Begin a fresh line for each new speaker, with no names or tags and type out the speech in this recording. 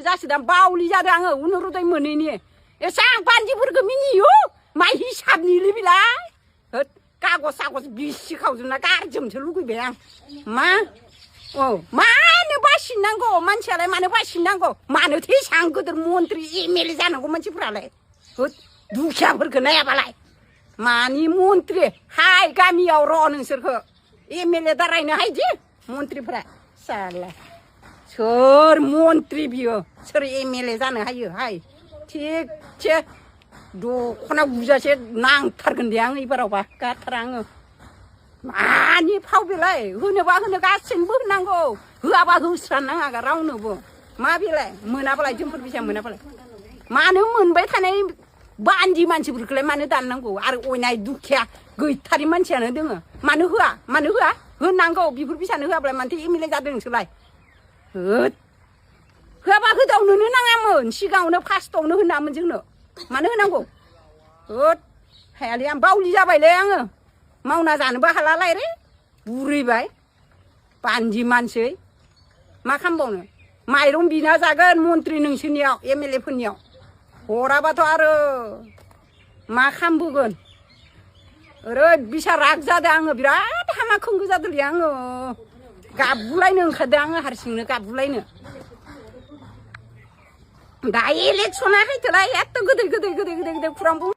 जासिदां बावलि जादों आङो उनुरुदै मोनैनि एसां बान्दिफोरखौ मिनियो मा हिसाबनिलै बिलाय होद कागज सागज बिसि खावजोबना गारजोबनोसो लुगैबाय आं मा मानो बासिनांगौ मानसियालाय मानो बासिनांगौ मानोथो एसां गोदोर मन्त्रि एमएलए जानांगौ मानसिफ्रालाय होद दुखियाफोरखौ नायाबालाय मानि मन्त्रि हाय गामियाव र' नोंसोरखौ एमएलए दारायनो हायदि मन्त्रिफ्रा साला सोर मन्त्रि बियो सोर एमएलए जानो हायो हाय थिगसे दख'ना गुजासे नांथारगोन दे आं एबारावबा गारथारा आङो मानि फाव बेलाय होनोबा होनो गासैनोबो होनांगौ होआबा होस्रानाङा रावनोबो मा बेलाय मोनाबालाय जोंफोर फैसा मोनाबालाय मानो मोनबाय थानाय बान्दि मानसिफोरखौलाय मानो दाननांगौ आरो अयनाय दुखिया गैथारि मानसियानो दोङो मानो होआ होनांगौ बिफोर फैसानो होआब्ला मानोथो एमएलए जादों नोंसोरलाय होद होआबा होदावनोनो नाङामोन सिगाङावनो फार्स्टआवनो होनामोन जोंनो मानो होनांगौ होद हायालै आं बावलि जाबायलै आङो मावना जानोबो हालालाय रे बुरैबाय बान्दि मानसि मा खालामबावनो माइरं बिना जागोन मन्त्रि नोंसोरनियाव एमएलए फोरनियाव हराबाथ' आरो मा खालामबोगोन ओरैबायसा राग जादों आङो बिराद हामा खोंगो जादोंलै आङो गाबगुलायनो ओंखारदों आङो हारसिंनो गाबगुलायनो दा इलेक्सना हायथोलाय एथ' गोदै खुरां बुं